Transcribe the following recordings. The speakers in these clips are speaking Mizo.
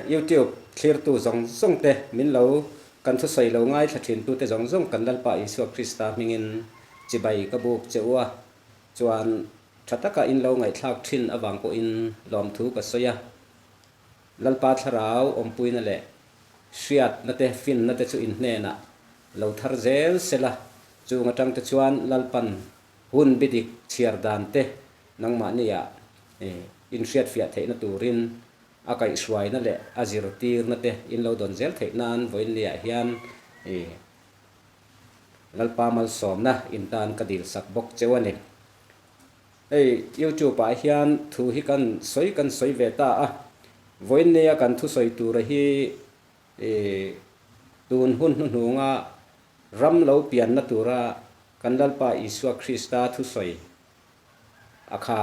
YouTube thlirtu zawng zawng te min lo kan thusawi lo ngaithla thintute zawng zawng kan Lalpa Isua Krista hmingin chibai ka buk che u a, chuan tha taka in lo ngaihthlak thin avang pawhin lawmthu ka sawi a. Lalpa thlarau awmpuina leh hriatna te finna te chu in hnenah lo thar zel sela, chung atang te chuan Lalpan hun bi dik chhiar dan te nangmahnia in hriatfiah theihna turin a kaihhruaina leh a zirtirna te in lo dawn zel theih nan vawiinliah hian Lalpa malsawmna in tan ka dilsak bawk cheu a ni. Hei YouTube ah hian thu hi kan sawi kan sawi ve ta a, vawiinnia kan thusawi tura hi tun hun hnuhnunga ram lo pianna tura kan Lalpa Isua Krista thusawi a kha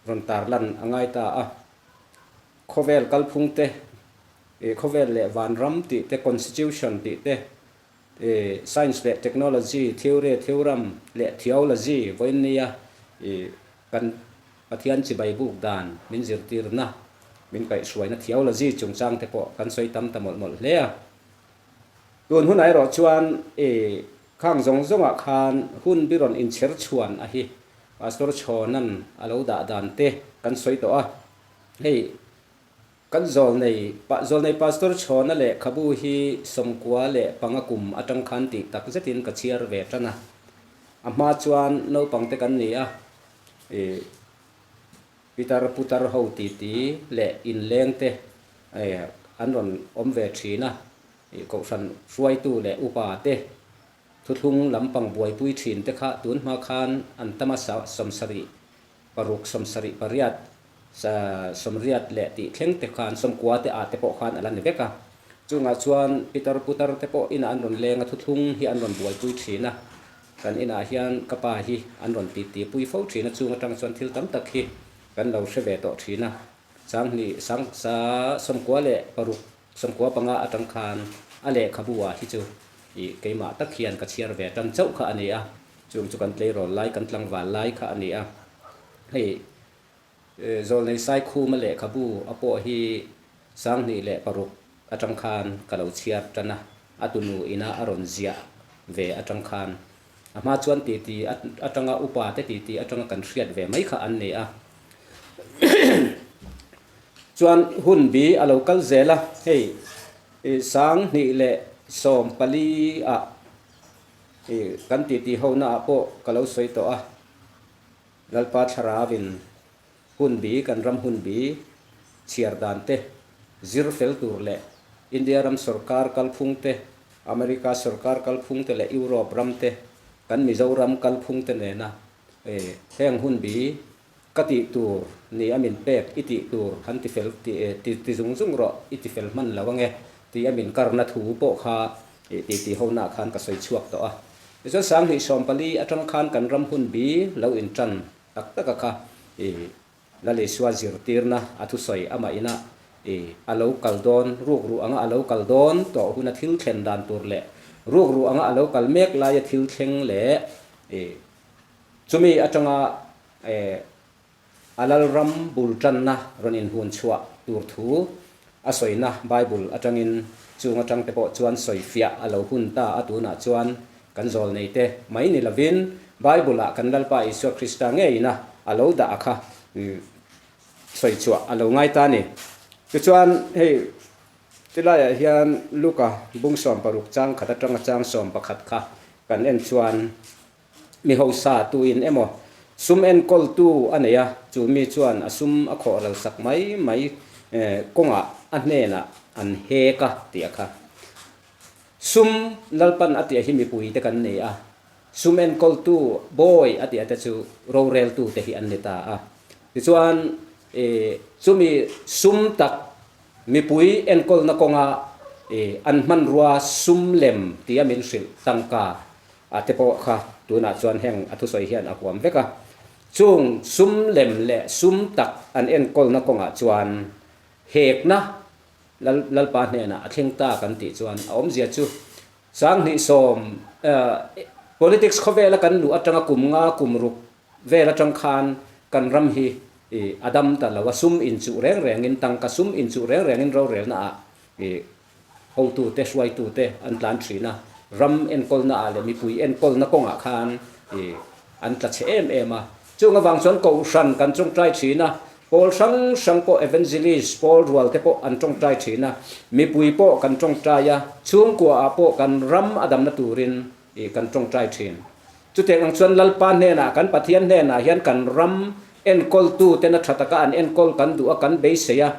rawn tarlan a ngai ta a. Khawvel kalphung te, khawvel leh vanram tih te, constitution tih te, science leh technology, theory, theoram leh theology vawiinnia kan Pathian chibai buk dan min zirtirna, min kaihhruaina theology chungchang te pawh kan sawi tam ta mawlh mawlh hle a. Tun hunah erawh chuan khang zawng zawngah khan hun bi rawn inchher chhuan a hi Pastor Chhawnan a lo dah dan te kan sawi tawh a. Hei Kan zawlnei zawlnei Pastor Chhawna lehkhabu hi 95 kum atang khan tih tak zetin ka chhiar ve tan a. A hma chuan naupang te kan ni a, ih pitar putar ho titi leh inleng te an rawn awm ve thin a, ih kohhran hruaitu leh upa te thuthlung lampang buaipui thin te kha tun hma khan an tam a 70 paruk 78 80 leh tih thleng te khan 90 te ah te pawh khan a la ni vek a. Chungah chuan pitar putar te pawh inah an rawn leng a, thuthlung hi an rawn buaipui thin a. Kan inah hian ka pa hi an rawn titipui fo thin a, chung atang chuan thil tam tak hi kan lo hre ve tawh thin a. Sanghnih sang sa 96 95 atang khan a lehkhabu ah hi chu ih keimah tak hian ka chhiar ve tan chauh kha a ni a. Chung chu kan tleirawl lai, kan tlangval lai kha a ni a. Hei Zawlnei Saikhuma lehkhabu a pawh hi 2006 atang khan ka lo chhiar tan a, a tunu ina a rawn ziah ve atang khan. A hma chuan titi atanga upa te titi atanga kan hriat ve mai kha an ni a. Chuan hun bi a lo kal zel a, hei 2014 ah kan titi hona ah pawh ka lo sawi tawh a. Lalpa Thlarauin hun bi kan ram hun bi chhiar dan te, zir fel tur leh India ram sorkar kalphung te, America sorkar kalphung te leh Europe ram te, kan Mizoram kalphung te nena heng hun bi ka tih tur ni a min pek i tih tur han ti fel ti zung zung rawh i ti fel hman lo ange ti a min karna thu pawh kha ti ti ho nah khan ka sawi chhuak tawh a. Tichuan 2014 atang khan kan ram hun bi lo intan tak tak a kha i Lal Isua zirtirna a thusawi amah ina i a lo kal dawn rukru anga a lo kal dawn tawh huna thil thlen dan tur leh rukru anga a lo kal mek laia thil thleng leh i chumi atanga e A Lalram bul tanna rawn inhun chhuah tur thu a sawina Bible atangin chung atang te pawh chuan sawifiah a lo hun ta a, tunah chuan kan zawlnei te mai ni lovin Bible ah kan Lalpa Isua Krista ngeina a lo dah a kha sawi chhuah a lo ngai ta a ni. Tichuan hei tilaiah hian Luka bung 60 chang khat atanga chang 11 kha kan en chuan Mi hausa tuin emaw sum enkawltu a nei a, chu mi chuan a sum a khawh ral sak mai mai kawngah a hnenah an hek a tih a kha. Sum Lalpan a tih hi mipui te kan ni a, sum enkawltu bawi a tih te chu roreltu te hi an ni ta a. Tichuan chumi sum tak mipui enkawlna kawnga an hmanrua sum lem tia min hrilh tangka A te pawh kha tunah chuan heng a thusawi hian a huam vek a. Chung sum lem leh sum tak an enkawlna kawngah chuan hekna Lalpa hnenah a thleng ta kan tih chuan a awmzia chu 2010 politics khawvela kan luh atanga kum nga kum ruk vel atang khan kan ram hi. I a dam ta lo a, sum inchuh reng rengin, tangka sum inchuh reng rengin rorelna ah i hotute, hruaitute an tlan thin a, ram enkawlna ah leh mipui enkawlna kawngah khan i an tla chhe em em a. Chung avang chuan Kohhran kan tawngtai thin a, pawl hrang hrang pawh Evangelist pawl rual te pawh an tawngtai thin a, mipui pawh kan tawngtai a, chhungkua ah pawh kan ram a damna turin i kan tawngtai thin. Chutiang ang chuan Lalpa hnenah, kan Pathian hnenah hian kan ram enkawltu tena tha taka an enkawl kan duh a, kan beisei a.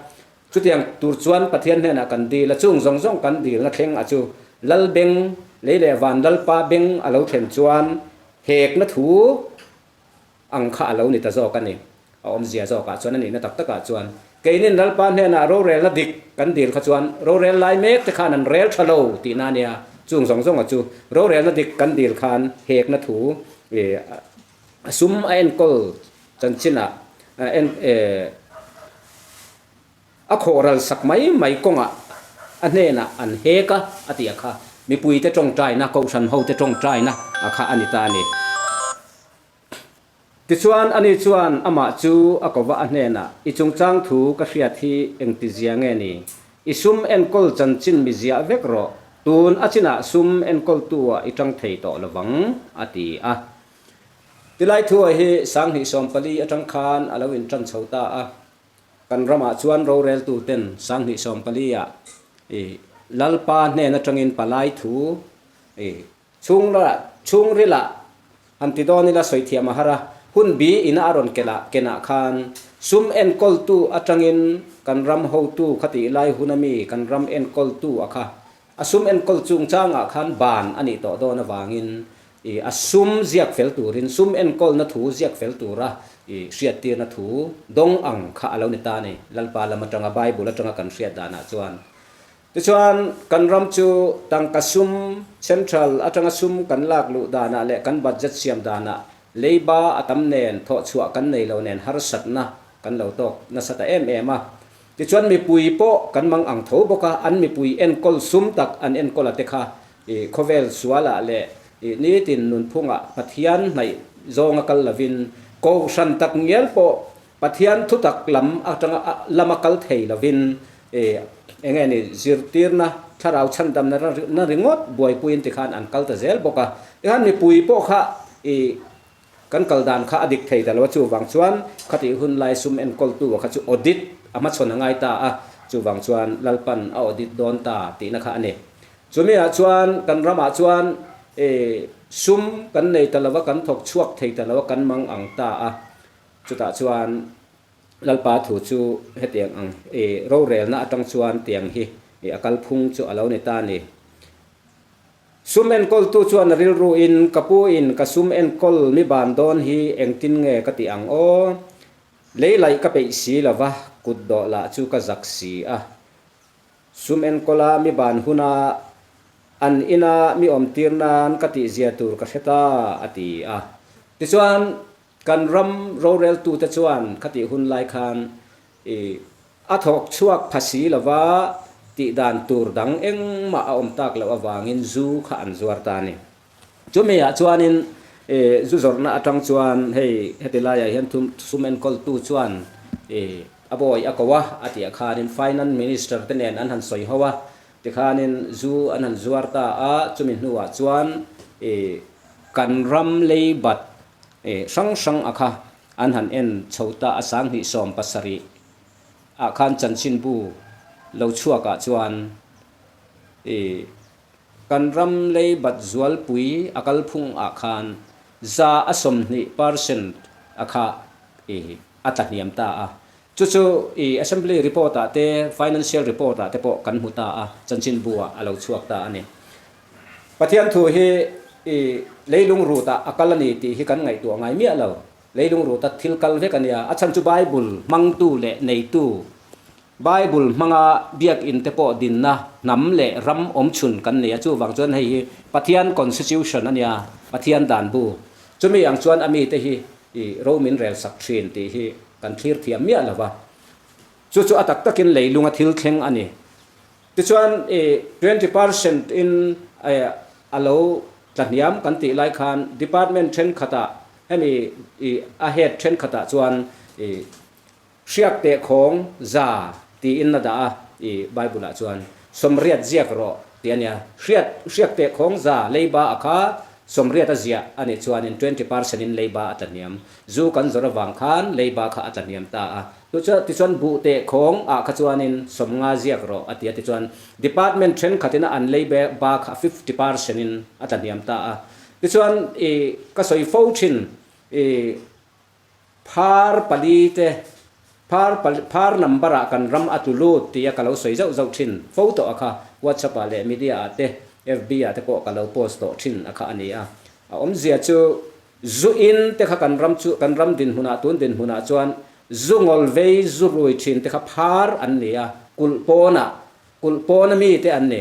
Chutiang tur chuan Pathian hnenah kan dil a, chung zawng zawng kan dilna thleng a chu Lal beng, lei leh van Lalpa beng a lo thlen chuan hekna thu ang kha a lo ni ta zawk a ni. A awmzia zawkah chuan a nihna tak takah chuan keinin Lalpa hnenah rorelna dik kan dil kha chuan rorel lai mek te khan an rel tha lo tihna a nia. Chung zawng zawnga chu rorelna dik kan dil khan hekna thu a sum a enkawl chanchinah en A khawhral sak mai mai kawngah a hnenah an hek a, a ti a kha. Mipuite tawngtaina, Kohhran hote tawngtaina a kha a ni ta a ni. Tichuan, ani chuan amah chu a ko va a hnenah, I chungchang thu ka hriat hi engtizia nge ni? I sum enkawl chanchin mi ziah vek rawh, tun a chinah sum enkawltu-ah i tang thei tawh lovang, a ti a. Tilai thu-ah hi 2014 atang khan a lo intan chho ta a. Kan ramah chuan roreltuten 2014 ah i Lalpa hnen atangin palai thu i chhungla chhungrilah han ti dawn ila sawi thiam a har a, hun bi ina a rawn kelah kenah khan sum enkawltu atangin kan ram hotu khatih lai hun ami kan ram enkawltu a kha A sum enkawl chungchangah khan ban a nih tawh dawn avangin i a sum ziak fel turin sum enkawlna thu ziak fel tura i hriattirna thu dawng ang kha a lo ni ta a ni, Lalpa lam atanga Bible atanga kan hriat danah chuan. Tichuan kan ram chu tangka sum, central atanga sum kan lak luh danah leh kan budget siam danah leiba a tam nen thawhchhuah kan nei lo nen harsatna kan lo tawk nasa ta em em a. Tichuan mipui pawh kan mang ang tho bawk a, an mipui enkawl sum tak an enkawl a te kha i khawvel sualah leh i nitin nunphungah Pathian hnaih zawnga kal lovin kohhran tak ngial pawh Pathian thutak lam atanga lama kal thei lovin i enge ni zirtirna thlarau chhandamna na ringawt buaipuiin tikhan an kal ta zel bawk a. Tikhan mipui pawh kha i Kan kal dan kha a dik thei ta lo a, chuvang chuan khatih hun lai sum enkawltu a kha chu audit a hmachhawn a ngai ta a, chuvang chuan Lalpan a audit dawn ta tihna kha a ni. Chumi ah chuan kan ramah chuan i sum kan nei ta lo a, kan thawk chhuak thei ta lo a, kan mang ang ta a, chutah chuan Lalpa thu chu hetiang ang i rorelna atang chuan tiang hi i a kalphung chu a lo ni ta a ni. Sum enkawltu chuan a rilruin, Ka pu in ka sum enkawl mi ban dawn hi engtin nge ka tih ang aw? Lei laih ka peih si lo va, kut dawh lah chu ka zak si a. Sum enkawla mi ban huna an ina mi awmtir nan ka tihzia tur ka hre ta, a ti a. Tichuan, kan ram roreltute chuan khatih hun lai khan I a thawk chhuak pha si lova tih dan tur dang engmah a awm tak loh avangin zu kha an zuar ta a ni. Chumi ah chuanin i zu zawrhna atang chuan hei heti laiah hian thum sum enkawltu chuan i a bawi a ko a, a tih ah khanin Finance Minister te nen an han sawi ho a, tikhanin zu an han zuar ta a, chumi hnuah chuan i kan ram leibat i hrang hrang a kha An han en chho ta a 2017 ah khan chanchinbu lo chhuak ah chuan i kan ram lei bat zualpui a kalphung ah khan 20% a kha i a tla hniam ta a. Chu chu i Assembly report ah te Financial report ah te pawh kan hmu ta a, chanchinbu ah a lo chhuak ta a ni. Pathian thu hi i leilung rutah a kal a ni tih hi kan ngaihtuah ngai miah lo. Leilung ruta thil kal vek a nia. A chhan chu Bible hmangtu leh neitu, Bible hmanga biakinn te pawh dinna hnam leh ram awmchhun kan nei a. Chuvang chuan hei hi Pathian constitution a nia, Pathian dan bu. Chumi ang chuan a mite hi i ro min rel sak thin tih hi kan thlir thiam miah lo va. Chu chu a tak takin leilunga thil thleng a ni. Tichuan i 20% in a lo tla hniam kan tih lai khan department thenkhatah hemi i a head thenkhatah chuan i Hriak teh khawng za tiin a dah a, i Bible ah chuan 80 ziak rawh tih a nia. Hriat hriak teh khawng za leiba a kha 80 a ziah a nih chuanin 20 percent in leiba a tla hniam. Zu kan zawrh avang khan leiba kha a tla hniam ta a. Tichuan buh teh khawng ah kha chuanin 50 ziak rawh a ti a tichuan department thenkhatin a an leiba ba kha 50 percent in a tla hniam ta a. Tichuan i ka sawi fo thin i Phar pali te, phar pali, phar number ah kan ram a tlu lut tia ka lo sawi zauh zauh thin fo tawh a kha, WhatsApp ah leh media ah te, FB ah te pawh ka lo post tawh thin a kha a ni a. A awmzia chu zu in te kha kan ram chu, kan ram dinhmunah tun dinhmunah chuan zu ngawl vei zu rui thin te kha phar an ni a, kulh pawnah, kulh pawna mi te an ni.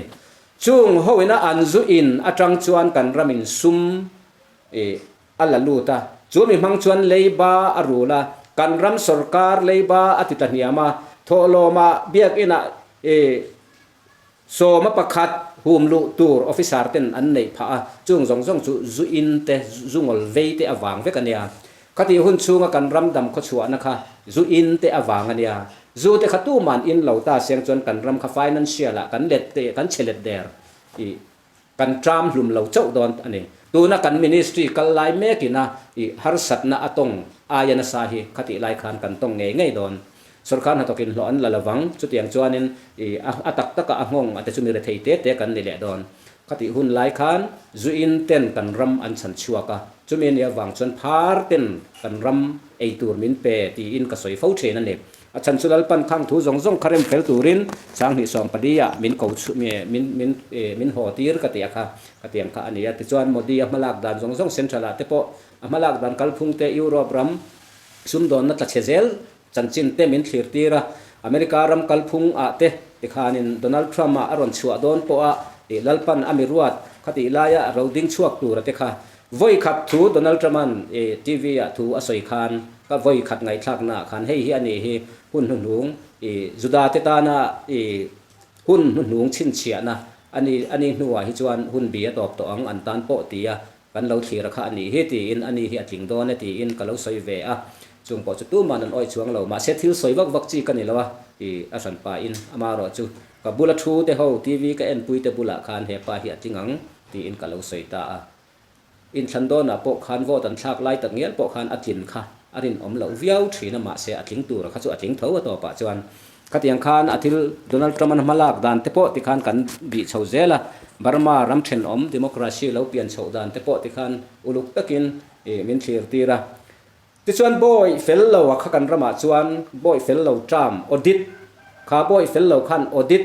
Chung ho ina an zu in atang chuan kan ramin sum i a la lut a, chu mi hmang chuan leiba a rul a, kan ram sorkar leiba a ti ta hniam a, thawhlawmah biakinah i sawma pakhat hum luh tur officer ten an neih phah a, chung zawng zawng chu zu in te, zu ngawl vei te avang vek a nia. Khatih hun chhunga kan ram dam khawchhuahna kha zu in te avang a nia. Zu te kha tuman in lo ta seng chuan kan ram kha financial ah kan let te, kan che let der i Kan tram hlum lo chauh dawn a ni. Tuna kan ministry kal lai mekin a i harsatna a tawng aia nasa hi khatih lai khan kan tawng ngei ngei dawn. Sorkar hnathawkin hlawh an la lovang, chutiang chuanin i a tak taka a nghawng a te chu mi rethei te te kan ni leh dawn. Khatih hun lai khan zuin ten kan ram an chhan chhuak a, chumi nia vang chuan phar ten kan ram ei tur min pe tiin ka sawi fo thin a ni. A chhan chu Lalpan khang thu zawng zawng kha rem fel turin Sanghnih 14 ah min ko chhu min min min haw tir ka ti a kha ka tiang kha a ni a. Tichuan Modi a hmalak dan zawng zawng Central ah te pawh a hmalak dan kalphung te Europe ram sumdawnna tla chhe zel chanchin te min thlir tir a. America ram kalphung ah te tikhanin Donald Trump ah a rawn chhuah dawn pawh a Lalpan a mi ruat kha tih laia ro ding chhuak tur a te kha Vawi khat thu Donald Trump-a'n TV ah thu a sawi khan, ka vawi khat ngaihthlakna ah khan hei hi a nih hi hun hnuhnung i Juda te tana i hun hnuhnung chhinchhiahna a ni a ni hnuah hi chuan hun bi a tawp tawh ang an tan pawh tia kan lo thlir a kha a nih hi tiin a ni hi a tling dawn e tiin ka lo sawi ve a, chung pawh chu tuman an awih chuang lo mahse thil sawi vak vak chi ka ni lo a i a hranpa in amaherawh chu ka bula thu te ho TV ka enpui te bulah khan hepa hi a tling ang tiin ka lo sawi ta a. Inthlan dawnah pawh khan vote an thlak lai tak ngial pawh khan a tlin kha a rinawm loh viau thin a, mahse a tling tura kha chu a tling tho a tawpah chuan khatiang khan a thil Donald Trump-an hma lak dan te pawh tikhan kan bih chho zel a, Burma ram thenawm democracy lo pian chhoh dan te pawh tikhan uluk takin min thlir tir a. Tichuan bawi fel lo a kha kan ramah chuan bawi fel lo term audit kha bawi fel lo khan audit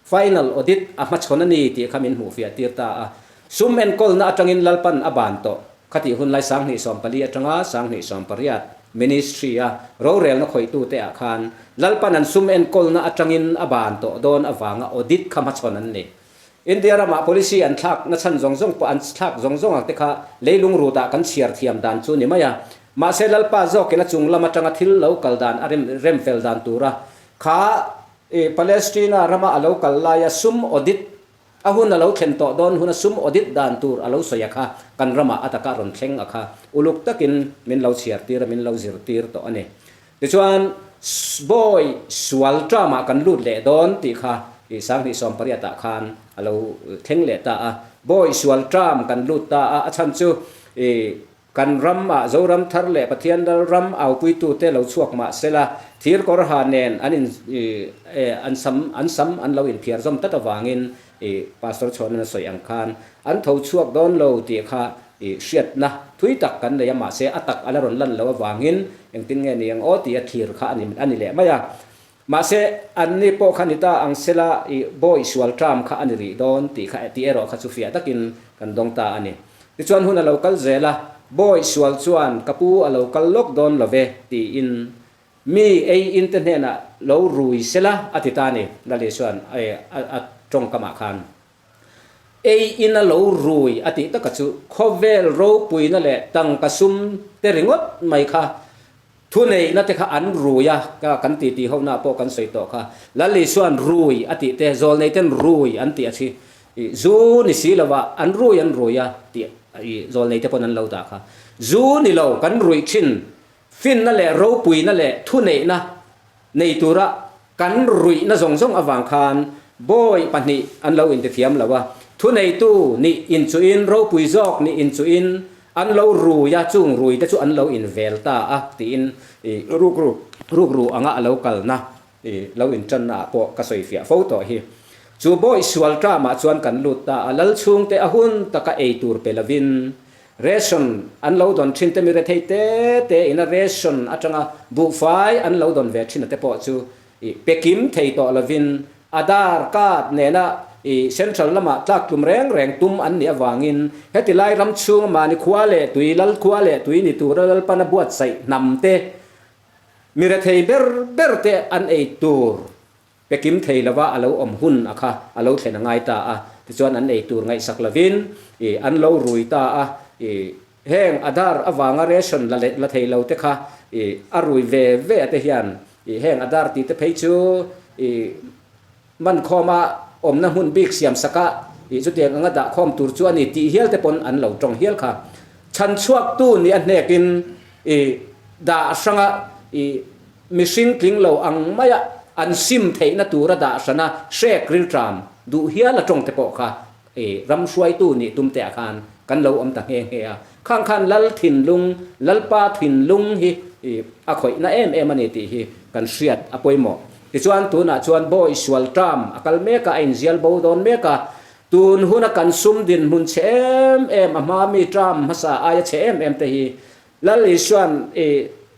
Final audit a hmachhawn a ni tih kha min hmuhfiah tir ta a. Sum enkawlna atangin Lalpan a ban tawh. Khatih hun lai 2014 atanga 2018 Ministry a rorelna khawihtute ah khan Lalpan an sum enkawlna atangin a ban tawh dawn avanga audit kha hmachhawn an ni. India ramah policy an thlak na chhan zawng zawng pawh an thlak zawng zawng ang te kha leilung rutah kan chhiar thiam dan chu ni mai a. Mahse Lalpa zawkin a chung lam atanga thil lo kal dan a rem rem fel dan tura kha I Palestina rama a lo kal laia sum audit a hun a lo thlen tawh dawn huna sum audit dan tur a lo sawi a kha kan ramah a taka rawn thleng a kha uluk takin min lo chhiar tir a min lo zir tir tawh a ni. Tichuan bawi sual term-ah kan lut leh dawn tih kha i 2018 ah khan a lo thleng leh ta a. Bawi sual term kan lut ta a, a chhan chu i Kan ram ah Zoram thar leh Pathian lal ram aupuitute lo chhuak mah sela, thir kawr ha nen an in an sam an sam an lo inphiar zawm tlat avangin i Pastor Chhuanan a sawi ang khan an tho chhuak dawn lo tih kha i hriatna thui tak kan nei a mahse a tak a la rawn lan lo avangin engtin nge ni ang aw tia thlir kha a ni a ni leh mai a. Mahse, anni pawh kha ni ta ang sela i bawi sual ṭam kha a ni rih dawn tih kha tih erawh kha chu fiah takin kan dawng ta a ni. Tichuan hun a lo kal zel a, bawi sual chuan ka pu a lo kal lawk dawn lo ve tiin mi ei in te hnenah lo rui sela a ti ta a ni, Lali chuan a tawngkamah khan. Ei in a lo rui a tih taka chu khawvel ropuina leh tangka sum te ringawt mai kha Thuneihna te kha an rui a, ka kan ti tih ho na pawh kan sawi tawh kha. Lal Isua'n rui a tih te, zawlnei ten rui an tih a thi. I zu ni si lo a, an rui an rui a tih i zawlnei te pawn an lo dah kha. Zu ni lo kan ruih thin. Finna leh ropuina leh thuneihna nei tura kan ruihna zawng zawng avang khan bawi pahnih an lo intithiam lo a, thuneitu nih inchuhin ropui zawk nih inchuhin an lo rui a, chung ruite chu an lo invel ta a tiin i rukru rukru anga a lo kalna i lo intanna ah pawh ka sawifiah fo tawh hi. Chu bawi sual tramah chuan kan lut ta a, lal chhungte a hun taka ei tur pe lovin Ration an lo dawn thin te mi rethei te te ina ration atanga buhfai an lo dawn ve thin a te pawh chu i pe kim thei tawh lovin Aadhaar card nena i central lama tlak tlum reng reng tum an nih avangin heti lai ram chhunga mahni khua leh tui lal khua leh tui ni tura Lalpana buatsaih hnam te mi rethei ber ber te an ei tur Pe kim thei lova a lo awm hun a kha a lo thlen a ngai ta a, tichuan an ei tur ngaihsak lovin i an lo rui ta a, i heng Aadhaar avanga ration la la thei lo te kha i a rui ve ve a te hian i heng Aadhaar tih te phei chu i man khawma awmna hmun bik siam saka i chutiang anga dah khawm tur chu a ni tih hial te pawn an lo tawng hial kha. Chhan chhuaktu nih a hnekin i dah hranga i Mihring tling lo ang maia an sim theihna tura dah hrana hrek rilṭam duh hial a tawng te pawh kha i ram hruaitu nih tum te ah khan kan lo awm ta nghe nghe a. Khang khan Lal thinlung, Lalpa thinlung hi i a khawihna em em a ni tih hi kan hriat a pawimawh. Tichuan tunah chuan bawi sual ṭam a kal mek a, a inzial bo dawn mek a. Tun huna kan sum dinhmun chhe em em a hma mi ṭam hmasa aia chhe em em te hi Lal Isua'n i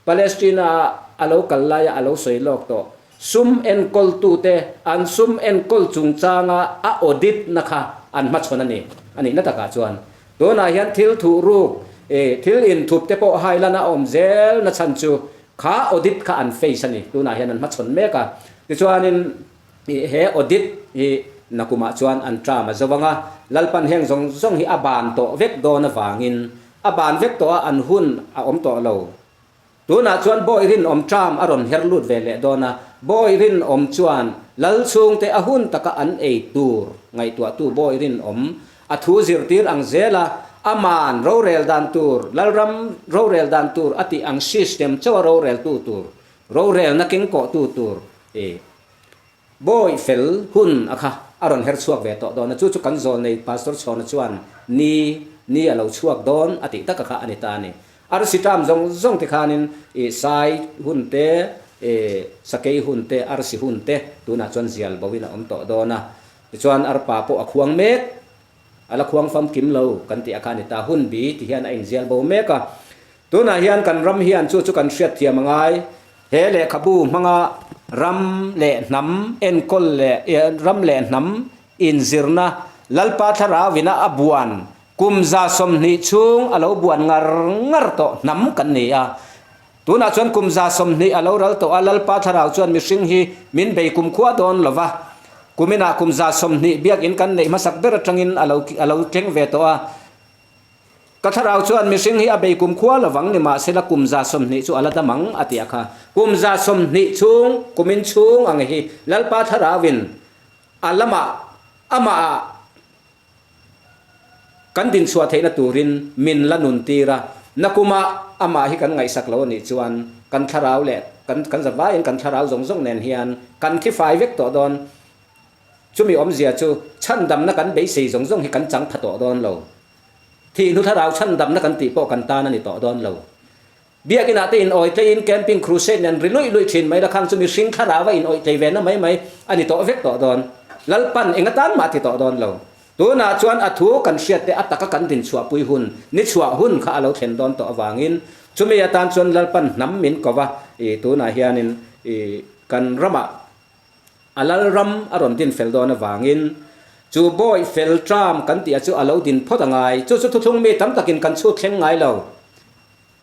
Palestina-a a lo kal laia a lo sawi lawk tawh, sum enkawltute an sum enkawl chungchanga a audit-na kha an hmachhawn a ni. A nihna takah chuan tunah hian thil thuhruk, i thil inthup te pawh hailan a awm zel na chhan chu kha audit kha an face a ni. Tunah hian an hmachhawn mek a. Tichuanin i he audit hi nakumah chuan an term a zo ang a, Lalpan heng zawng zawng hi a ban tawh vek dawn avangin A ban vek tawh a, an hun a awm tawh lo. Tunah chuan bawi rinawm term a rawn her lut ve leh dawn a, bawi rinawm chuan lal chhungte a hun taka an ei tur ngaihtuahtu bawi rinawm a thu zirtir ang zel a, aman rorel dan tur, lalram rorel dan tur a tih ang system chauha roreltu tur, rorelna kengkawhtu tur i. Bawi fel hun a kha a rawn her chhuak ve tawh dawn a, chu chu kan zawl nei Pastor Chhawna chuan ni, ni a lo chhuak dawn a tih taka kha a ni ta a ni. Arsi ṭam zawng zawng te khanin i sai hun te, i sakei hun te, arsi hun te tunah chuan zial bo in a awm tawh dawn a. Tichuan arpa pawh a khuang mek, a la khuang famkim lo kan tih a kha a ni ta. Hun bi ti hian a inzial bo mek a. Tunah hian kan ram hian chu chu kan hriatthiam a ngai. He lehkhabu hmanga ram leh hnam enkawl leh ram leh hnam inzirna Lalpa Thlarauina a buan kum 20 chhung a lo buan ngar ngar tawh hnam kan ni a. Tunah chuan kum 20 a lo ral tawh a, Lalpa Thlarau chuan mihring hi min bei kumkhua dawn lo va. Kuminah kum 20 biakinn kan neih hmasak ber atangin a lo a lo thleng ve tawh a. Ka thlarau chuan mihring hi a bei kum khua lovang ni mahsela kum 20 chu a la dam ang a ti a kha. Kum 20 chhung, kumin chhung ang hi Lalpa thlarauin a lamah amahah kan dinchhuah theihna turin min la nun tir a. Nakumah amah hi kan ngaihsak lo a nih chuan kan thlarau leh kan kan zavaiin kan thlarau zawng zawng nen hian kan thifai vek tawh dawn. Chumi awmzia chu chhandamna kan beisei zawng zawng hi kan chang pha tawh dawn lo. Thih hnu thlarau chhandamna kan tih pawh kan tan a ni tawh dawn lo. Biakinah te in awitlei in camping crusade nen ri luih luih thin mai la khang chu mihring thlarau a in awitlei ve na mai mai a ni tawh vek tawh dawn. Lalpan eng atan mah a ti tawh dawn lo. Tunah chuan a thu kan hriat te a taka kan din chhuahpui hun, ni chhuah hun kha a lo thlen dawn tawh avangin chumi atan chuan Lalpan hnam min ko va, i tunah hianin i kan ramah A lalram a rawn din fel dawn avangin chu bawi fel tram kan tih a chu a lo din phawt a ngai. Chu chu thuthlung mi tam takin kan chhut thleng ngai lo.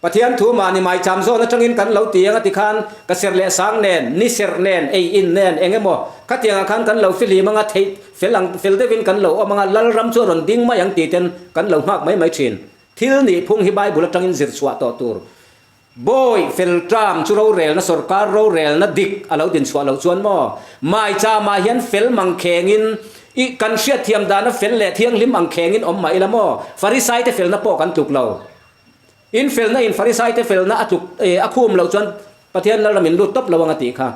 Pathian thu mahni maicham zawn atangin kan lo ti ang a tikhan ka serh leh sang nen, ni serh nen, ei in nen eng emaw khatiangah khan kan lo fihlim anga theih fel ang fel deuhin kan lo awm anga lalram chu a rawn ding mai ang tih ten kan lo nghak mai mai thin. Thil nih phung hi Bible atangin zir chhuah tawh tur. Bawi fel tram chu rorelna sorkar rorelna dik a lo din chhuah loh chuan maw? Maicham ah hian fel mang khengin i kan hriatthiam dana fel leh thianghlim ang khengin awm mah ila maw? Farisai te felna pawh kan tluk lo. In felna in Farisaite felna a tluk a khum loh chuan Pathian Lalram in lut tawp lo ang a tih kha.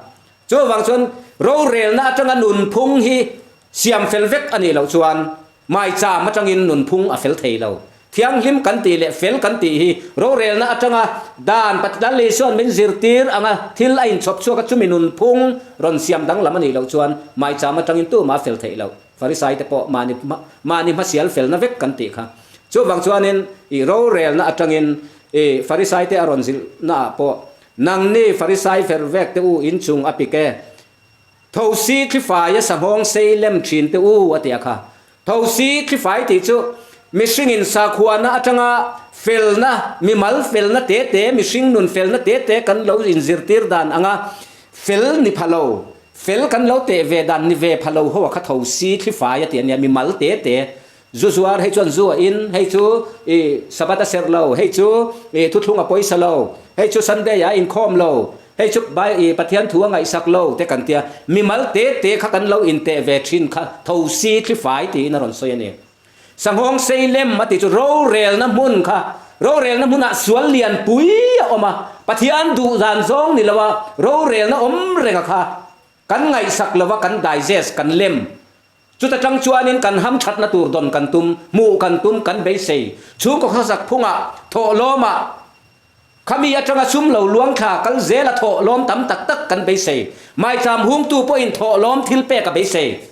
Chuvang chuan rorelna atanga nunphung hi siam fel vek a nih loh chuan maicham atangin nunphung a fel thei lo. Thianghlim kan tih leh fel kan tih hi rorelna atanga dan Pathian Isua'n min zirtir anga thil a inchhawp chhuak a chumi nunphung rawn siam danglam a nih loh chuan maicham atangin tumah a fel theih loh. Farisaite pawh mahni mahni hmasial felna vek kan tih kha. Chuvang chuanin i rorelna atangin i Farisaite a rawn zilhnaah pawh Nangni Farisai fer vek te u inchung a pik e. Thosi thlifai a sanghawng sei lem thin te u a ti a kha. Thosi thlifai tih chu mihringin sakhuana atanga felna, mimal felna te te, mihring nun felna te te kan lo inzirtir dan anga fel ni pha lo, fel kan lo teh ve dan ni ve pha lo ho a kha thosi thlifai a ti a nia, mimal te te. Zu zuar hei chuan zu a in, hei chu i Sabbath a serh lo, hei chu i thuthlung a pawisa lo, hei chu Sunday ah a inkhawm lo, hei chu Bai i Pathian thu a ngaihsak lo te kan tia. Mimal te te kha kan lo inteh ve thin kha tho si thli fai tiin a rawn sawi a ni. Sanghawng sei lem a tih chu rorelna hmun kha, rorelna hmunah sual lian pui a awm a, Pathian duh dan zawng ni loa rorelna awm renga kha kan ngaihsak lova kan digest, kan lem. Chuta tang chuanin kan ham thatna tur dawn kan tum, hmuh kan tum, kan beisei. Chhungkaw khawsak phungah, thawhlawmah, khami atanga sum lo luang thla kal zela thawhlawm tam tak tak kan beisei. Maicham hungtu pawhin thawhlawm thil pek a beisei.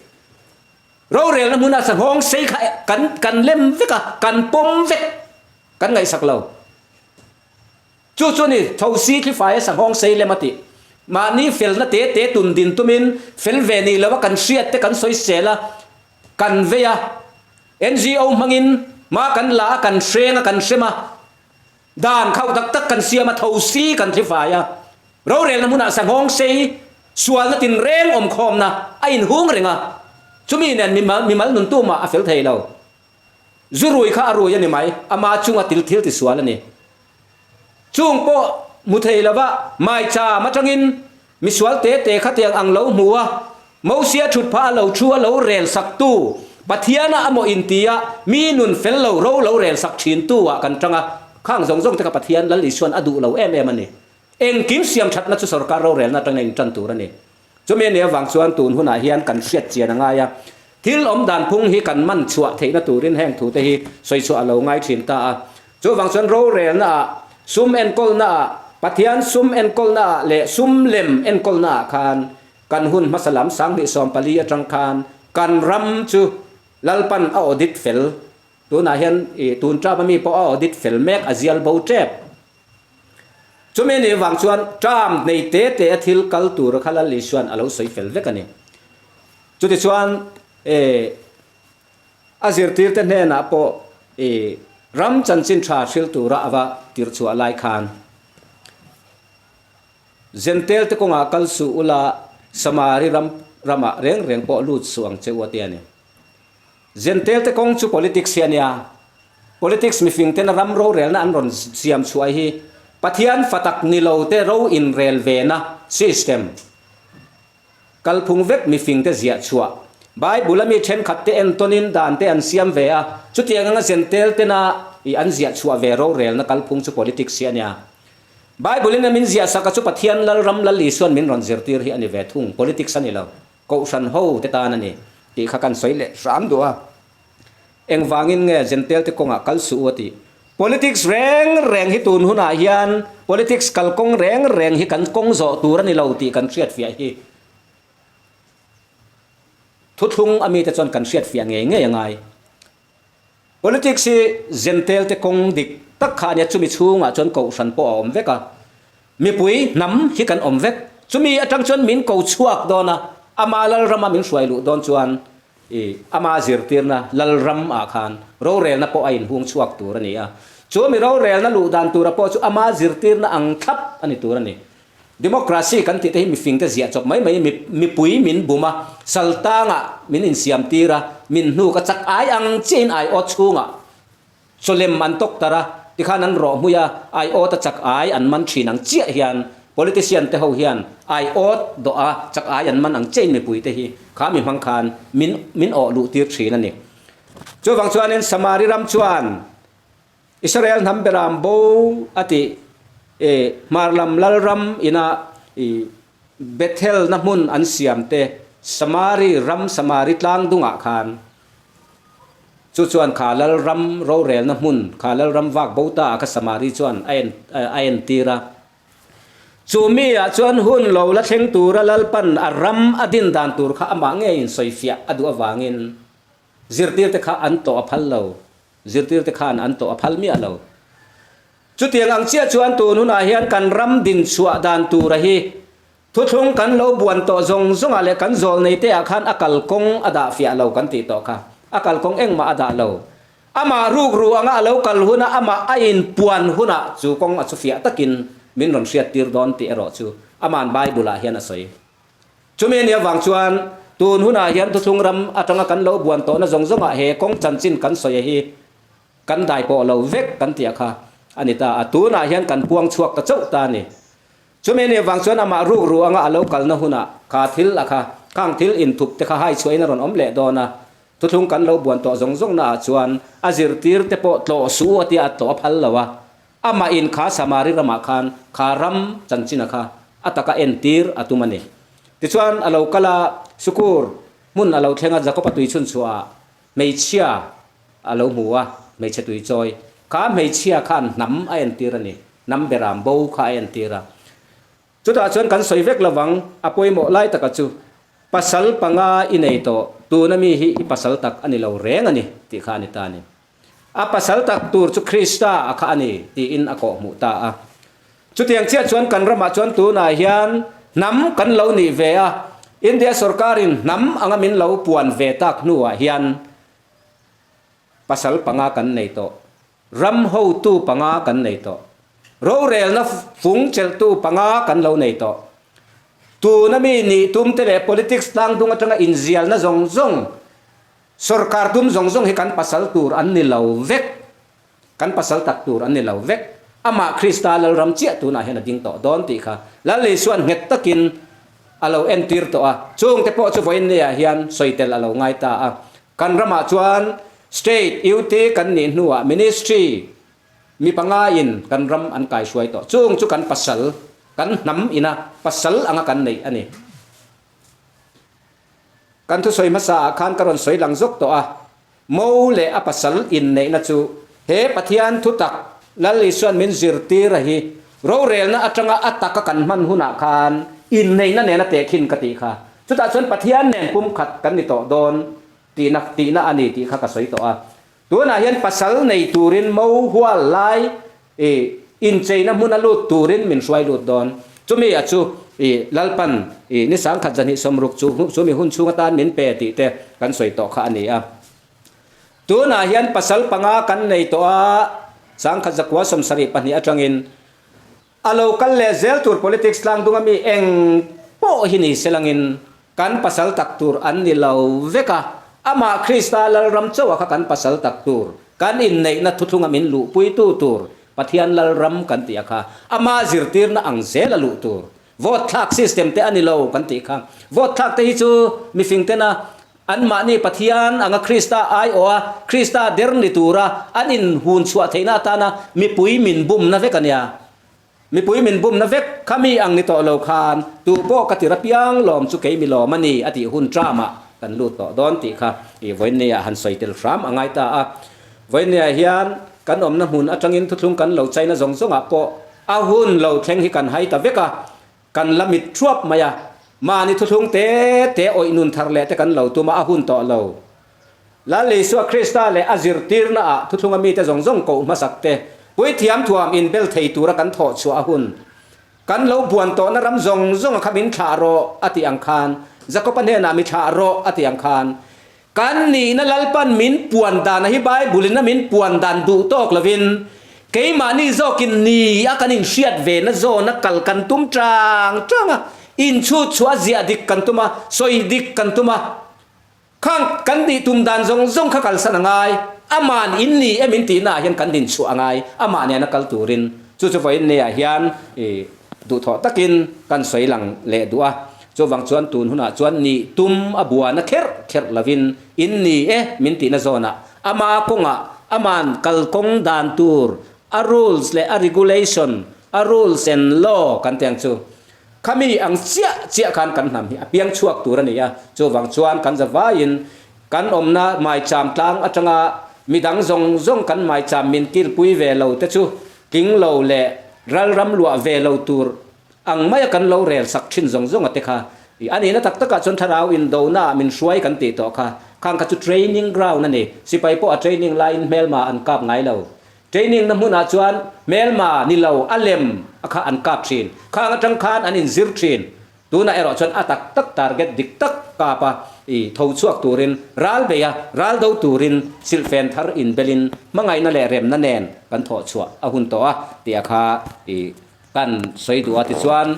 Rorelna hmuna sanghawng sei kha kan kan lem vek a, kan pawm vek, kan ngaihsak lo. Chu chu ni, Thosi thlifai a sanghawng sei lem a tih. Mahni felna te te tun din tumin fel ve ni lova kan hriat te kan sawi sel a, kan vei a. NGO hmangin hma kan la a, kan hreng a, kan hrem a. Dan khauh tak tak kan siam a, Thosi kan thlifai a. Rorelna hmunah sanghawng sei sualna tinreng awmkhawmna a inhung reng a. Chumi nen mimal nun tumah a fel thei lo. Zu rui kha a rui a ni mai, ama chunga til thil tisual a ni. Chung pawh hmu thei lova maicham atangin misual te te khatiang ang lo hmu a, Mosia thut phah a lo thu a lo rel sak tu, Pathiana a maw inti a, mi nun fel lo ro lo rel sak thin tu ah kan tang a, khang zawng zawng te kha Pathian Lal Isuan a duh lo em em a ni. Engkim siam thatna chu sorkar rorelna atangin a intan tur a ni. Chumi a nih avang chuan tun hunah hian kan hriat chian a ngai a, thil awm dan phung hi kan man chhuah theihna turin heng thute hi sawi chhuah a lo ngai thin ta a. Chuvang chuan rorelnaah, sum enkawlnaah, Pathian sum enkawlnaah leh sum lem enkawlnaah khan kan hun hmasa lam 2014 atang khan kan ram chu Lalpan a audit fel. Tunah hian ih tun term ami pawh a audit fel mek a zial bo tep. Chumi nih vang chuan term nei te te a thil kal tur kha Lal Isuan a lo sawi fel vek a ni. Chutichuan eh A zirtirte hnenah pawh i ram chanchin tha hril tura a va tirhchhuah lai khan, Zentel te kawngah kal suh ula, Samari ram ramah reng reng pawh lut suh ang che u a ti a ni. Zentel te kawng chu politics hi a nia. Politics mifing tena ram rorelna an rawn siam chhuah hi Pathian fa tak ni lo te ro inrel vena system. Kalphung vek mifing te ziah chhuah. Bible a mi thenkhat te entawnin dan te an siam ve a, chutiang anga zentel tena i an ziah chhuah ve rorelna kalphung chu politics hi a nia. Bible in a min ziah sak a chu Pathian Lalram Lal Isuan min rawn zirtir hi a ni ve thung, politics a ni lo, Kohhran ho te tan a ni tih kha kan sawi leh hram duh a. Engvangin nge Zentel te kawngah kal suh u a tih? Politics reng reng hi tun hunah hian politics kalkawng reng reng hi kan kawng zawh tur a ni lo tih kan hriatfiah hi thuthlung a mite chuan kan hriatfiah ngei ngei a ngai. Politics hi Zentel te kawng dik tak kha a nia, chumi chhungah chuan kohhran pawh a awm vek a, mipui hnam hi kan awm vek. Chumi atang chuan min ko chhuak dawn a, ama Lalrama min hruai luh dawn chuan I ama zirtirna Lalram ah khan rorelna pawh a inhung chhuak tur a ni a. Chu mi rorelna luh dan tura pawh chu ama zirtirna ang thlap a ni tur a ni. Democracy kan tih te hi mifing te ziah chawp mai mai mipui min bum a, saltangah min insiam tir a, min hnuk a chak ai ang chiahin aiawt chhungah Chawlem an tawk tar a, tikhan an rawh hmui a, aiawt a chak ai an man thin ang chiah hian politician te ho hian aiawt dawh a chak ai an man ang chiahin mipui te hi kha mi hmang khan min min awh luh tir thin a ni. Chuvang chuanin Samari ram chuan. Israel hnam beram bo a tih hmar lam lalram ina Bethel na hmun an siam te Samari ram Samari tlang dungah khan chu chuan kha lalram rorelna hmun kha lalram vak bo ta ah kha Samari chuan a en a entir a. Chu mi ah chuan hun lo la thleng tura Lalpan a ram a din dan tur kha amah ngeiin sawifiah a duh avangin zirtirte kha an tawh a phal lo. Zirtirte khan an tawh a phal miah lo. Chutiang ang chiah chuan tun hunah hian kan ram din chhuah dan tura hi thuthlung kan lo buan tawh zawng zawngah leh kan zawl nei te ah khan a kalkawng a dah fiah lo kan tih tawh kha. A kalkawng engmah a dah lo. Amah rukru anga a lo kal huna amah a inpuan hunah chu kawng a chu fiah takin min rawn hriattir dawn tih erawh chu aman Bible ah hian a sawi. Chumi a nih avang chuan tun hunah hian thuthlung ram atanga kan lo buan tawhna zawng zawngah he kawng chanchin kan sawi hi kan dai pawh lo vek kan tih a kha a ni ta a, tunah hian kan puang chhuak ta chauh ta a ni. Chumi a nih avang chuan amah rukru anga a lo kalna hunah kha thil a kha, khang thil inthup te kha hai chhuahin a rawn awm leh dawn a, thuthlung kan lo buan tawh zawng zawng naah chuan a zirtir te pawh tlawh suh a tia a tlawh a phal lo a, Amah in kha Samari ramah khan kha ram chanchina kha a taka entir a tum a ni. Tichuan a lo kal a, Sukur hmun a lo thleng a, Jakob-a tui chhun chhuahah hmeichhia a lo hmu a, hmeichhe tui chawi. Kha hmeichhia khan hnam a entir a ni, hnam beram bo kha a entir a. Chutah chuan kan sawi vek lovang, a pawimawh lai taka chu pasal panga i nei tawh, tuna mi hi i pasal tak a ni lo reng a ni tih kha a ni ta a ni. A pasal tak tur chu Krista a kha a ni tiin a kawhhmuh ta a. Chutiang chiah chuan kan ramah chuan tunah hian hnam kan lo nih ve a, India sorkarin hnam anga min lo puan ve tak hnuah hian pasal panga kan nei tawh, ram hotu panga kan nei tawh, rorelna fung chelhtu panga kan lo nei tawh. Tuna mi nih tumte leh politics tlangdung atanga inzialna zawng zawng Sorkar tum zawng zawng hi kan pasal tur an ni lo vek. Kan pasal tak tur an ni lo vek. Amah Krista Lalram chiah tunah hian a ding tawh dawn tih kha Lal Isua'n nghet takin a lo entir tawh a. Chungte pawh chu vawiin nia hian sawi tel a lo ngai ta a. Kan ramah chuan State, UT kan nih hnuah Ministry mi pangaiin kan ram an kaihruai tawh. Chung chu kan pasal, kan hnam ina pasal anga kan neih a ni. Kan thusawi hmasa ah khan ka rawn sawi lang zawk tawh a, Mo leh a pasal inneihna chu he Pathian thutak Lal Isua'n min zirtir a hi rorelna atanga a taka kan hman hunah khan inneihna nena tehkhin ka tih kha. Chutah chuan Pathian nen pumkhat kan ni tawh dawn tihna tihna a ni tih kha ka sawi tawh a. Tunah hian pasal nei turin mo hual lai i incheina hmuna lut turin min hruai lut dawn. Chumi a chu i Lalpan i ni sangkhat zahnih sawmruk chu chumi hun chhung atan min pe tih te kan sawi tawh kha a ni a. Tunah hian pasal panga kan nei tawh a, sangkhat zakua 72 atangin A lo kal leh zel tur politics tlangdung ami eng pawh hi ni selangin kan pasal tak tur an ni lo vek a, amah Krista Lalram chauha kha kan pasal tak tur, kan inneihna thuthlunga min luhpuitu tur Pathian Lalram kan tih a kha, ama zirtirna ang zel a luh tur. Vote thlak system te a ni lo kan tih kha. Vote thlak te hi chu mifing tena anmahni Pathian anga Krista aiawh a, Krista der ni tura an inhun chhuah theihna atana mipui min bumna vek a nia. Mipui min bumna vek kha mi ang ni tawh lo khan tu pawh ka tir apiang lawm chu kei mi lawm a ni a tih hun tramah kan lut tawh dawn tih kha i vawiinniah han sawi tel hram a ngai ta a. Vawiinniah hian kan awmna hmun atangin thuthlung kan lo chaina zawng zawngah pawh a hun lo thleng hi kan hai ta vek a. Kan la mit thuap mai a, mahni thuthlung te te awih nun thar leh te kan lo tum a, a hun tawh lo. Lal Isua Krista leh a zirtirna ah thuthlunga mite zawng zawng koh hmasak te, puithiam thuam inbel thei tura kan thawh chhuah a hun. Kan lo buan tawhna ram zawng zawng a kha min thlah rawh a tih ang khan, Jakob-a hnenah mi thlah rawh a tih ang khan, Kan nihna Lalpan min puan dan a hi Bible in a min puan dan duh tawk lovin keimahni zawkin ni a kan inhriat ve na zawn a kal kan tum tang tang a, inchhut chhuah a ziah dik kan tum a, sawi dik kan tum a, khang kan nih tum dan zawng zawng kha kalsan a ngai, aman in ni em in tihna ah hian kan dinchhuah a ngai, amah nena kal turin chu chu vawiin nei ah hian i Duhthawh takin kan sawi lang leh duh a, chuvang chuan tun hunah chuan nih tum a buana kherh kherh lovin in ni e min tihna zawnah ama kawngah Aman kalkawng dan tur, a rules leh a regulation, a rules and law kan tih ang chu. Khami ang chiah chiah khan kan hnam hi a piang chhuak tur a ni a, chuvang chuan kan zavaiin kan awmna maicham tlang atanga midang zawng zawng kan maicham min kilpui ve lo te chu tling lo leh ralram luah ve lo tur ang maia kan lo rel sak thin zawng zawng a te kha i a nihna tak takah chuan thlarau indona ah min hruai kan tih tawh kha khang kha chu training ground a ni. Sipai pawh a training laiin hmelma an kap ngai lo. Training na hmunah chuan hmelma ni lo a lem a kha an kap thin. Khang atang khan an inzir thin. Tunah erawh chuan a tak tak target dik tak kap a i tho chhuak turin ral bei a, ral do turin silhfen thar inbelin hmangaihna leh remna nen kan thawh chhuah a hun tawh a tih a kha i Kan sawi duh a tichuan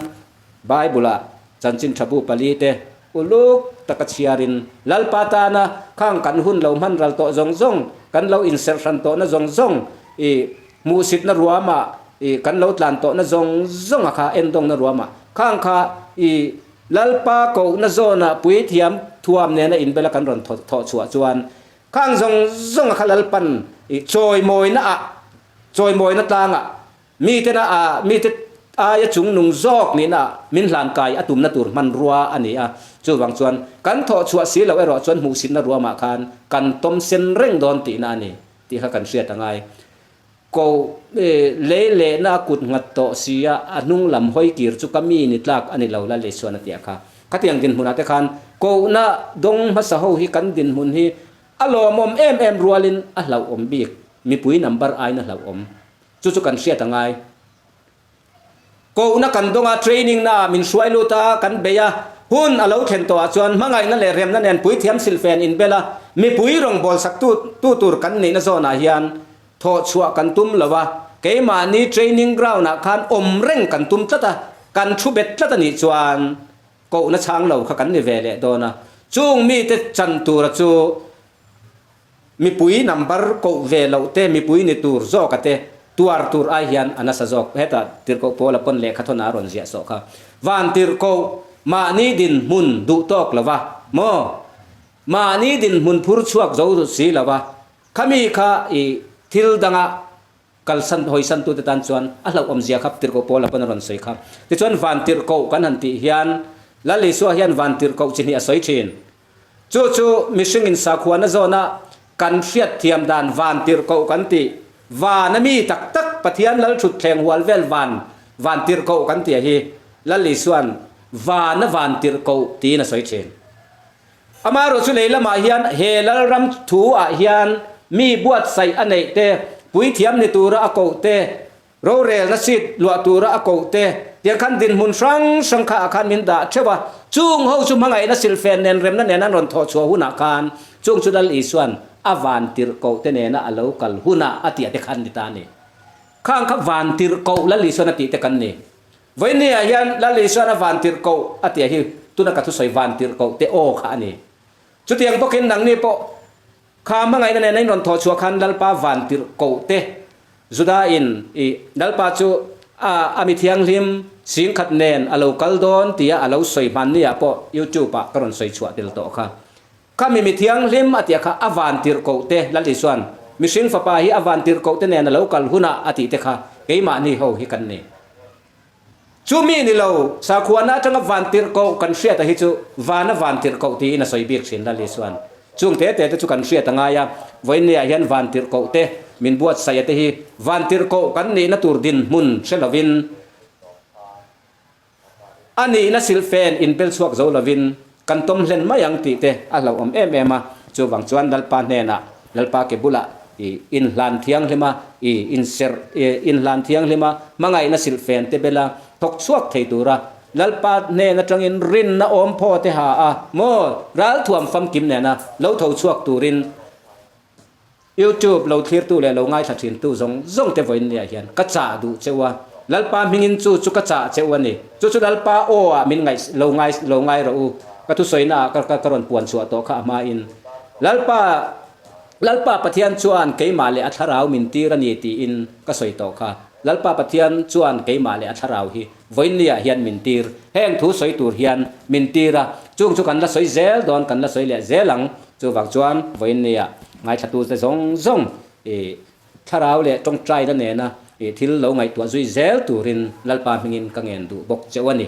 Bible-ah chanchin tha bu palite uluk taka chhiarin Lalpa tana khang kan hun lo hman ral tawh zawng zawng, kan lo inserh hran tawhna zawng zawng, i hmuhsitna ruamah i kan lo tlan tawhna zawng zawng a kha endawngna ruamah khang kha i Lalpa kohna zawnah puithiam thuam nena inbela kan rawn thawh chhuah chuan khang zawng zawng a kha Lalpan i chawimawina ah chawimawina tlangah Mite na a mite aia chungnung zawk nihna min hlankai a tumna tur hmanrua a ni a, chuvang chuan kan thawh chhuah si loh erawh chuan hmuhsitna ruamah khan kan tawm sen reng dawn tihna a ni tih kha kan hriat a ngai. Ko lei lehna a kut nghat tawh si a, a hnung lam hawi kir chu ka mi ni tlak a ni lo la lei chuan a ti a kha. Khatiang dinhmunah te khan kohna dawng hmasa ho hi kan dinhmun hi a lawmawm em em rualin a hlauhawm bik, mipui number aiin a hlauhawm. Chu chu kan hriat a ngai. Kohna kan dawng a, training na ah min hruai lut a, kan bei a, hun a lo thlen tawh ah chuan hmangaihna leh remna nen puithiam silhfen inbel a, mipui rawngbâwl sak tu tu tur kan nihna zawn ah hian thawh chhuah kan tum lo a, keimahni training ground ah khan awm reng kan tum tlat a, kan thu bet tlat a nih chuan kohna chhang lo kha kan ni ve leh dawn a, chung mite chan tura chu Mipui number koh ve loh te, mipui ni tur zawka te tuar tur ai hian a nasa zawk. Hetah tirhkoh Paula pawn lehkha thawn a rawn ziah sawh kha. Van tirhkoh mahni dinhmun duh tawk lo va maw? Mahni dinhmun phur chhuak zo si lo va, khami kha i thil danga kalsan hawisantute tan chuan a hlauhawm zia kha tirhkoh Paula pawn a rawn sawi kha. Tichuan van tirhkoh kan han tih hian Lal Isua hian van tirhkoh chi hnih a sawi thin. Chu chu mihringin sakhuana zawna kan hriatthiam dan van tirhkoh kan tih, van a mi tak tak Pathian Lal thutthleng hual vel van van tirhkoh kan tih a hi Lal Isua'n van a van tirhkoh tiin a sawi thin. Amaherawh chu lei lamah hian he Lalram thu ah hian mi buatsaih a neih te, puithiam ni tura a koh te, Rorelna seat luah tura a koh te tiang khan dinhmun hrang hrang kha ah khan min dah theuh a, chung ho chu hmangaihna silhfen nen remna nen an rawn thawh chhuah hunah khan chung chu Lal Isua'n a van tirh koh te nena a lo kal hunah a tih te khan ni ta a ni. Khang kha van tirh koh Lal Isua'n a tih te kan ni. Vawiinni ah hian Lal Isua'n a van tirh koh a tih hi tuna ka thusawi van tirh koh te aw kha a ni. Chutiang bawkin nangni pawh Kha hmangaihna nena in rawn thawh chhuah khan Lalpa van tirh koh te Juda in i Lalpa chu a a mi thianghlim singkhat nen a lo kal dawn tia a lo sawi hman ni ah pawh YouTube ah ka rawn sawi chhuah tel tawh kha. Kha mi mi thianghlim a tih kha a van tirh koh te Lal Isuan mihring fapa hi a van tirh koh te nen a lo kal hunah a tih te kha keimahni ho hi kan ni. Chu mi ni lo, sakhuana atanga van tirhkoh kan hriata hi chu vana van tirhkoh tiin a sawi bik thin Lali chuan. Chung te te te chu kan hriat a ngai a, vawiinniah hian van tirhkoh te min buatsaih a te hi van tirhkoh kan nihna tur dinhmun hre lovin a nihna silhfen inbel chhuak zo lovin kan tawm hlen mai ang tih te a hlauhawm em em a, chuvang chuan Lalpa hnenah Lalpa ke bulah i inhlan thianghlim a, i inserh i inhlan thianghlim a, hmangaihna silhfen te bela thawk chhuak thei tura Lalpa hnen atangin rinna awm phaw te ha a maw ralthuam famkim nena lo tho chhuak turin YouTube lo thlirtu leh lo ngaithla thintu zawng zawng te vawiin nia hian ka chah duh cheu a, Lalpa hmingin chu chu ka chah cheu a ni. Chu chu Lalpa aw ah min ngaih lo ngai lo ngai rawh u. Ka thusawi na ah ka ka rawn puan chhuah tawh kha a hmain Lalpa Lalpa Pathian chuan keimah leh a thlarau min tir a ni tiin ka sawi tawh kha. Lalpa Pathian chuan keimah leh a thlarau hi vawiin nia hian min tir. Heng thu sawi tur hian min tir a, chung chu kan la sawi zel dawn kan la sawi leh zel ang. Chuvang chuan vawiin nia ngaithlatute zawng zawng. I thlarau leh tawngtaina nena i thil lo ngaihtuah zui zel turin Lalpa hmingin ka ngen duh bawk cheu a ni.